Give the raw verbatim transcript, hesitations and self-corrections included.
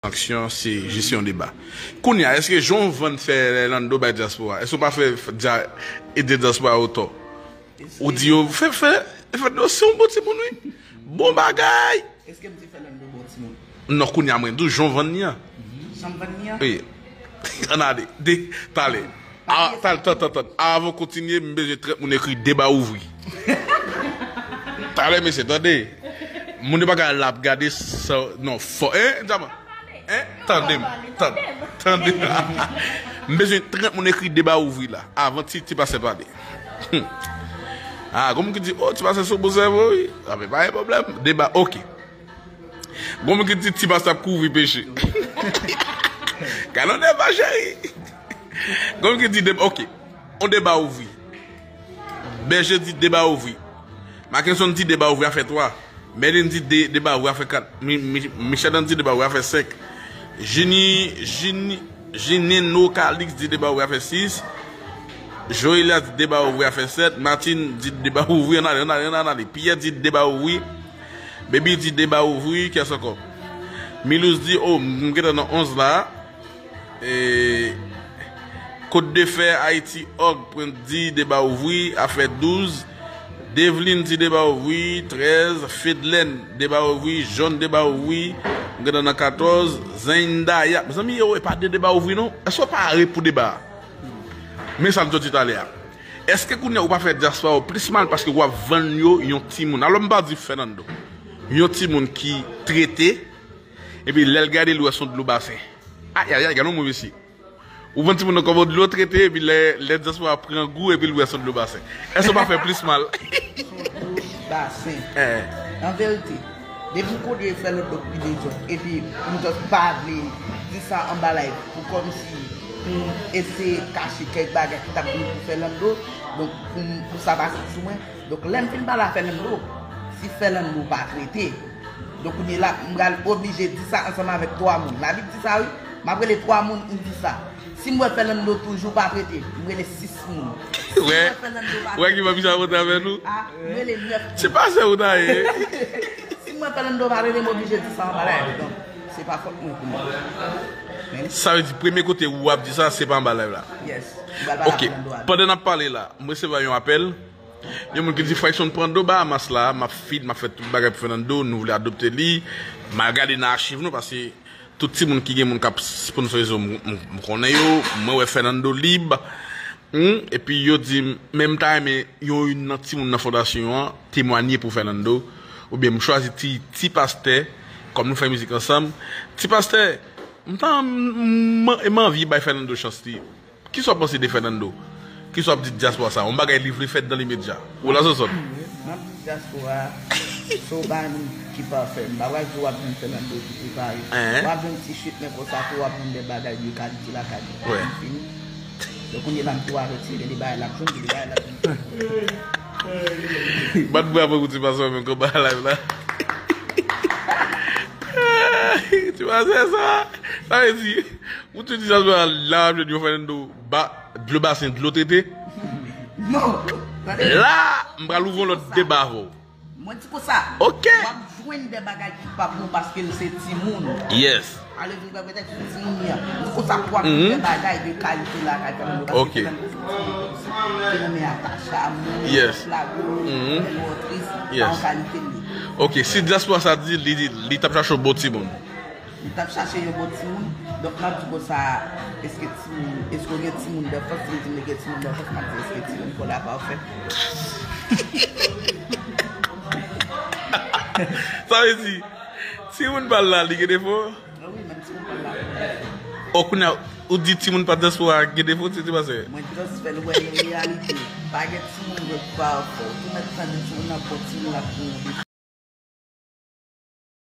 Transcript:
Aksyon, se jis yon deba. Kounye a, èske jan w vann fè Fernando bay dyaspora, èske w pa fè dya- ede dyaspora yo tò? Ou di yo, fè, fè, fè, se yon bon timoun, wi. Bon bagay. Èske m di Fernando bon timoun? Non, kounye a mwen di w jan w vann li an. Jan m vann li an? Wi. Ann ale. De, talè. Ah, talè, tann, tann, tann. Avan w kontinye, m bezwen trant moun ekri deba ouvri. Talè, mesye, tande. Moun yo pa ka la ap gade sa, non, fò, en, dyaman. En, tande m, tande, tande m. M bezwen trant moun ekri deba ouvri la, avan ti, ti pastè pale. Ah, gon moun ki di, oh, ti pastè se yon bon sèvo, wi. Ah, men pa gen pwoblèm. Deba, oke. Gon moun ki di ti pastè ap kouvri peche. Gade yon deba, cheri. Gon moun ki di deba, oke. On deba ouvri. Bèje di deba ouvri. Mackenson di deba ouvri a fè twa. Merlin di de, deba ouvri a fè kat. Mi, mi, Michedan di deba ouvri a fè senk. Jini, Jini, Jinino Calix di deba ouvri a fè sis. Joelia di deba ouvri a fè sèt. Martin di deba ouvri, ann ale, ann ale, ann ale. Pierre di deba ouvri. Baby di deba ouvri, kiyès ankò? Milous di, oh, m gentan nan onz la. E, Kot de Fè Ayiti òg pwen di deba ouvri a fè douz. Devlin di deba ouvri, trèz. Fedlèn deba ouvri, Jòn deba ouvri, m gentan nan katòz. Zendaya, mezanmi, yo, e pa de deba ouvri non. Èske w pare pou deba a? Men sa m t di w talè a. Èske kounye a ou pa fè dyaspora yo plis mal paske w ap vann yo yon timoun? Alò m pa di Fernando. Yon timoun ki trete, epi lè l gade l wè se yon dlo basen. Ayayay, gade yon move si. Ou vann timoun nan kòm yon dlo trete, epi lè, lè dyaspora pran gou, epi l wè se yon dlo basen. Èske w pa fè plis mal? Son dlo basen. Eh. An verite, depi m konnen Fernando pi dezòd, epi m just pa vle di sa anba live, pou kòmsi pou m eseye kache kèk bagay ki t ap vini pou Fernando, donk pou m, pou sa pase sou mwen. Donk lè m fin pale a Fernando, si Fernando pa trete, donk kounye la, m pral oblije di sa ansanm avèk twa moun. Labib di sa, wi. M ap rele twa moun, m di sa. Si m wè Fernando toujou pa trete, m rele sis moun. Si m wè Fernando pa trete, wè ki fè misye ap antre avè nou. Ah, m rele nèf moun. Se pa sè ou ta ye. Si m wè Fernando pa trete, m oblije di sa anba live. Donk, se pa fòt mwen pou mwen. Men sa vle di, premye kote ou ap di sa, se pa anba live la. Yes. M pral pale a Fernando a. Ok. Pandan n ap pale la, m resevwa yon apèl. Yon moun ki di, Fraction pran do Bahamas la, m ap feed, m ap fè tout bagay pou Fernando, nou vle adopte li. M al gade nan achiv nou, paske tout timoun ki gen moun k ap sponsorize yo, m, m, m konnen yo, mwen wè Fernando lib. Hmm, epi yo di m, men m ta renmen yon, youn nan timoun nan fondasyon an temwanye pou Fernando, oubyen m chwazi ti, ti pastè, kòm nou fè mizik ansanm. Ti pastè, m ta, m, m, m anvi bay Fernando chans li. Kisa w panse de Fernando? Kisa w ap di dyaspora sa? Yon bagay li vle fè dans l'immédiat. Ou la sòsòt. M ap di dyaspora, se yon bagay ki pafè. M pa pral di w ap jwenn Fernando ki prepare. Hein? W ap jwenn ti chit, men konsa tou w ap jwenn de bagay de kalite lakay li. Wè. Fini. Donk, kounye la, m tou avèti, gen de bagay l ap jwenn, gen de bagay l ap jwenn. Bat bravo pou ti pastè menm konba live la. Ti pastè sa, sa vle di, ou te di sa, la, la, yo fè dlo, ba, dlo basen, dlo tete. Non. La, m pral ouvri yon lòt deba avè w. Mwen di konsa. Ok. W ap jwenn de bagay ki p ap bon paske l se timoun. Yes. Ale vin pran pretèks sou timoun li an. M di konsa pou w ap jwenn de bagay de kalite lakay Fernando paske Fernando se timoun ki renmen atache amour, yes, lago, bèl otris, pa yon kalite li. Ok, si dyaspora sa di li, li, li t ap chache yon bon timoun. Li t ap chache yon bon timoun. Donk, m ap di konsa, èske timoun, èske w gen timoun d'enfance? Si l di m li gen timoun d'enfance, m ap di, èske timoun pa w la pafè? Sa vle di, timoun pa l la, li gen defo? Ah wi, menm timoun pa l la. O, kounye a, ou di timoun pa dyaspora gen defo, ti, ti pase? Mwen just fè l wè yon reyalite. Pa gen timoun yo pafè. Ou tou mèt tande timoun nan bon timoun la pou yon defo.